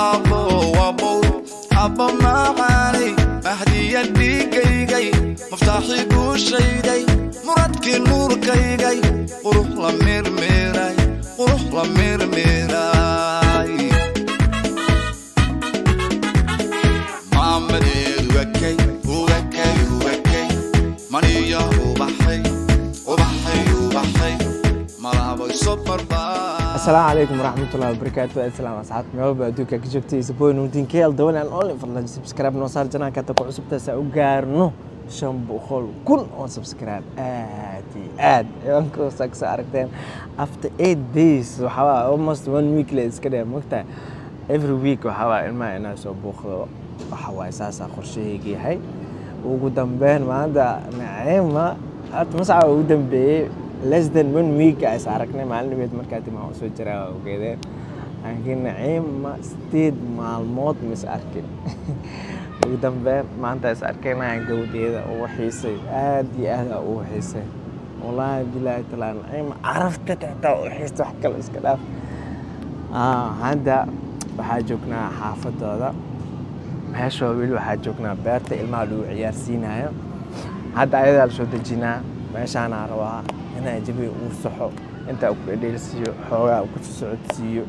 Abo abo abo macaanay mahdiya dhiigaygay muftaaxii guushayday muradkii nuurkaygay qurux la mirmiray qurux la mirmiray maamadeed ugakay ugakay ugakay maniya ubaxay ubaxay ubaxay malaabay soo barbaa. Asalaamu calaykum waraxmatullahi wabarakaatu. Asalaam asxaabta meelba adduunka ka joogtay, isboy Nuurdiin KL, the one and only. Fadlan subscribe noo saar channelka ta ku cusubtaas u gaarno 500,000 oo subscribe. Aad iyo aad ciwaanka hoosta kasoo aragteen, after 8 days, waxaa waa almost one week le iska dheh mogtahay. Every week waxaa waa ilmaha inaa soo buuqdo, waxa waaye saasaa qorshahayga yahay. Ugu dambeyn maanta Naciima horta masca ugu dambeeyey, less than one week is aragnay. Maalin dhaweed markaa timaa soo jiraa waa ogeedeen, laakiin Naciima 8 maalmood mis arkin. Ugu dambeyn maanta is arkayna, gabadheeda ugu xiisay, aad iyo aad aa ugu xiisay, wallaahi bilaahi talaa. Naciima carafta xitaa u xiistay, wax kale iska dhaaf. Hadda waxaa joognaa xaafadooda, meeshoo weli waxaa joognaa beerta ilmaha lagu ciyaarsiinayo. Hadda ayadaa la soo dejinaa, meeshaanaa rabaa inaa jabiga uu saxo, intaa ku dhedheelsiiyo, xoogaa ku socodsiiyo,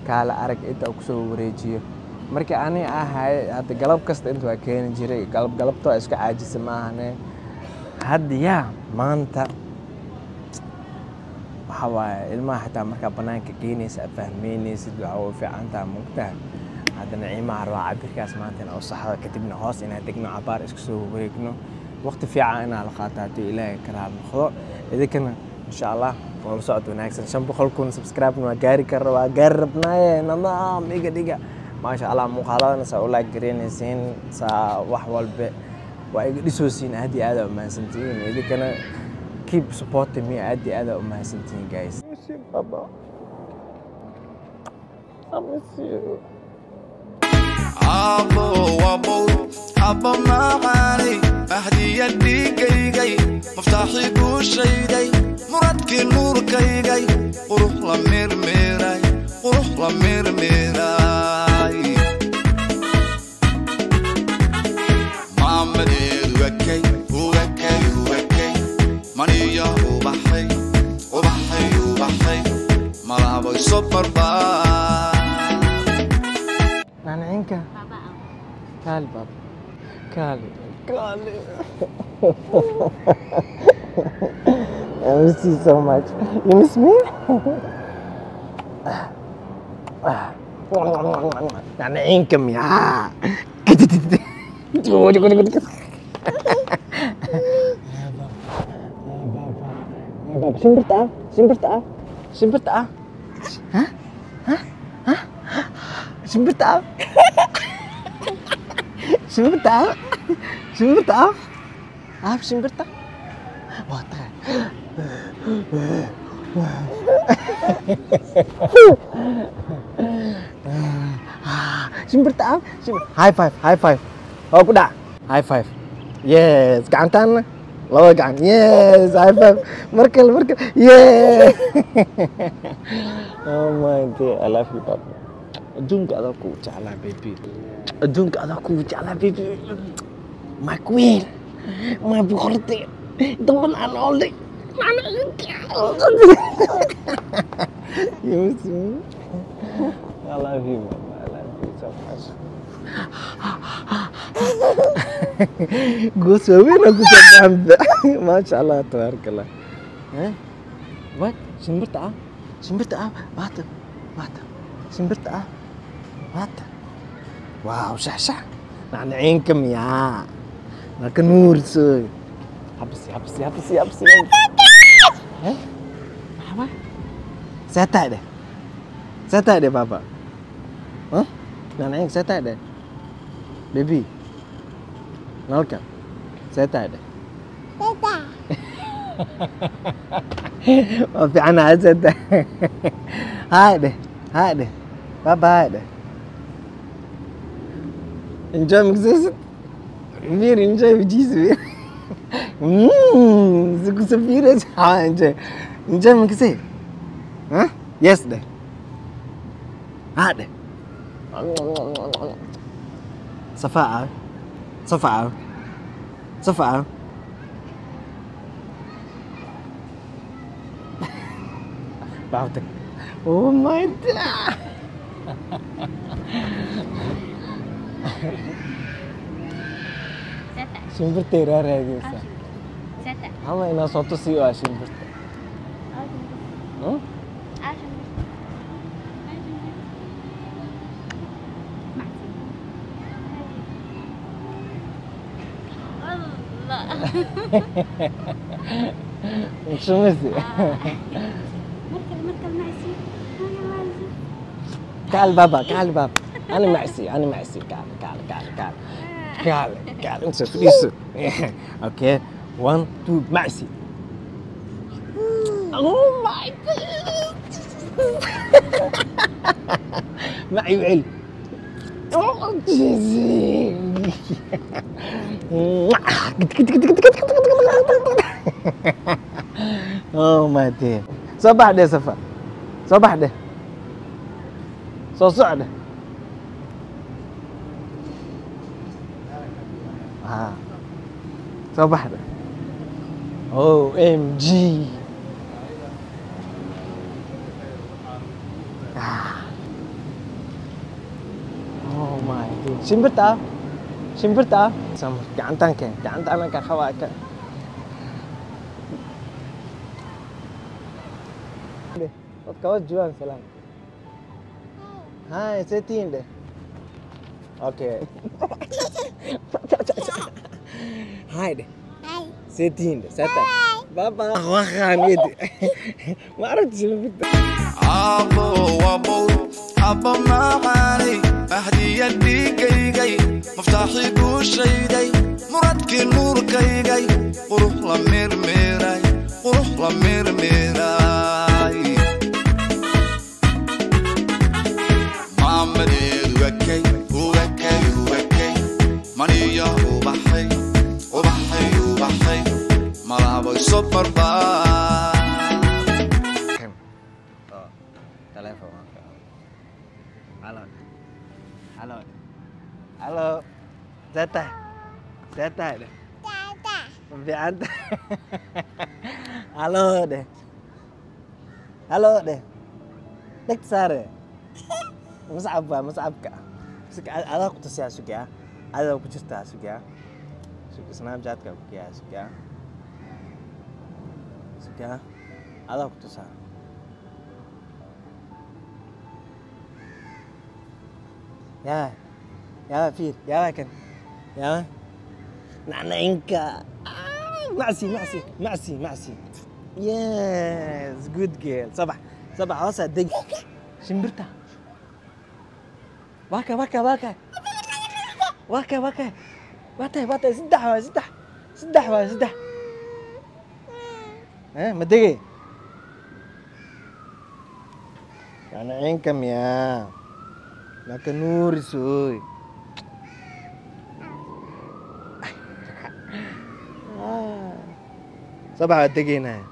kaala arag intaa kusoo wareejiyo. Marka ani ahay hadda galab kasta inta waa keeni jiray, galab galabta waa iska caajisa maahane. Hadda yaa maanta waxa waaye ilmaha xitaa markaa banaanka geynaysa aad fahmeynaysid, waxa u fiican taha mogtaha. Hadda Naciimaha rabaa cabirkaas maanta inaa u saxdo, kadibna hoos inaa degno, cabaar isku soo wareegno, waqti fiican inaa la qaato haddii Ilaahay karaal noqdo. Idinkana insha Allah waa la socod wanaagsan. 500,000 subscribe waa gaari kara, waa gaari rabnaaye, nadaam iga dhiga. Maasha Allah, muuqaaladana saa u like gareynaysiin, saa wax walbe waa iga dhisoosiin. Aad iyo aad aa umahadsantihiin. Idinkana keep supporting me. Aad iyo aad aa umahadsantihiin, guys. Miss you, Baba. I miss you. Abo abo abo macaanay mahdiya dhiigaygay muftaaxii guushayday muradkii nuurkaygay qurux la mirmiray qurux la mirmiray maamadeed ugakay ugakay ugakay maniya ubaxay ubaxay ubaxay malaabay soo barbaa. Nanacinka kaali, baba, kaali, kaali. I miss you so much. You miss me? Nanacinka miyaa? Shimbirta ah, shimbirta ah, shimbirta ah. Ha? Ha? Ha? Shimbirta ah. Shimbirta ah. Shimbirta ah. Ah, shimbirta. Waa tahay. Shimbirta ah. High five, high five. Oo ku dhac. High five. Yes, gacantaana. Labada gacan. Yes, high five. Mar kale, mar kale. Yes. Oh my God, I love you, Papa. Adduunka adaa kugu jeclaa, baby. Adduunka adaa kugu jeclaa, baby. My queen. My boqortay. The one and only. You miss me? I love you, Mama. I love you so much. Goos waaweyn oo kusoo baxanta. Maasha Allah, tabaaraka Allah. Eh? What? Shimbirta ah? Shimbirta ah? Waata. Waata. Shimbirta ah? Waata. Wow, shax shax. Nacnaciinka miyaa? Naka nuursoy. Habsi, habsi, habsi, habsi. Eh? Maxaa waay? See tahay dheh? See tahay dheh, Baba? Huh? Nacnaciinka see tahay dheh? Baby. Nalka. See tahay dheh? Waa fiicanahay, see tahay? Hi dheh. Hi dheh. Baba, hi dheh. Enjoy mixes. Mir enjoy wajihiisa mir. Si ku safiiraysa. Ha, enjoy. Enjoy mixes. Huh? Yes dheh. Ha dheh. Safa safa safa. بعوتك. Oh my God. Shimbirtay raaraadiyeysaa. Hama inaa soo tusiyo waa shimbirta. Shumisi. مركب معسي. تعال بابا، تعال بابا، أنا معسي، أنا معسي. تعال تعال تعال تعال تعال تعال، انت فليس. okay 1 2 معسي. Oh my God. معي وعلي. Oh جيزي. Oh my dear. صباح ده سفر، صباح ده soo socda. Soo baxda. OMG. Oh my God. Shimbirta, shimbirta. Gacantaan keen, gacanta anaan kaa qabaa ka. Dadka hoos joogaan salaam. Hi, see dheh. Okay. Hi dheh. See dheh. Sata. Baba. Waxaan ma aragti shimbirta. Abo abo abo macaanay, mahdiya dhiigaygay, muftaaxii guushayday, muradkii nuurkaygay, qurux la mirmiray, qurux la mirmiray. Maamadeedu wakay wakay wakay, maniya ubaxay ubaxay ubaxay, malaabay soo barbaar. Telefoon. Halo. Halo. Halo. Zata. Zata dheh. Ma fiican tahay? Halo dheh. Halo dheh. Dhegta saare. Mascab waa mascabka. Adaa ku tusiyaa sugaa. Adaa ku jirtaa sugaa. Snapchat-ka ku geeyaa sugaa. Sugaa. Adaa ku tusaa. يا يا فير يا كان يا نعنعنكا. معسي معسي معسي معسي. Yes, good girl. صباح صباح hoos deg. Shimbirta. Waka waka waka waka waka. Watay watay. Saddex waay, saddex, saddex waay, saddex. Ma degay? Nacnacinka miyaa? Maka nuurisoy. Sabax waa degaynaa.